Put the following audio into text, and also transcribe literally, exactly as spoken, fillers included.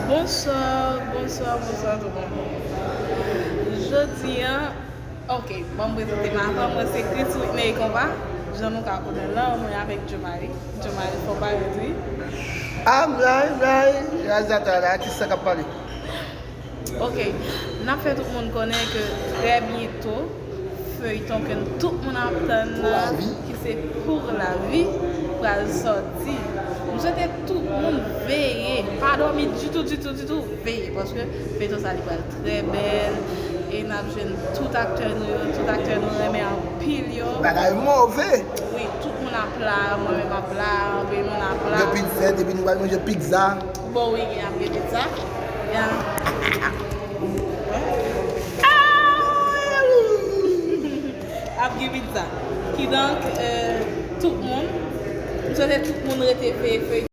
Bonswa, bonswa, bonswa tout moun. Jodi a, ok, ban m prezante m avan, mwen se Chris Whitney Compas. Jan nou ka konnen l lan, mwen avèk Jomari. Jomari, fò parèt, wi. Amray, Mray, reyalizatè la, atis sa k ap pale. Ok, n ap fè tout moun konnen ke trè byento, feyton ke tout moun ap tann nan, ki se Pour la Vie, pral sòti. M swete tout moun veye, pa dòmi ditou, ditou, ditou, veye, paske feyton sa li pral trè bèl, e n ap jwenn tout aktè nou yo, tout aktè nou renmen anpil yo. Bagay move! Wi, tout moun ap la, mwen menm ap la, anpil moun ap la. Gen pizza, depi nou pral manje pizza. Bon, wi, gen ap gen pizza. Gen ap gen pizza. Kidonk, euh, tout moun, m swete tout moun rete veye feyton.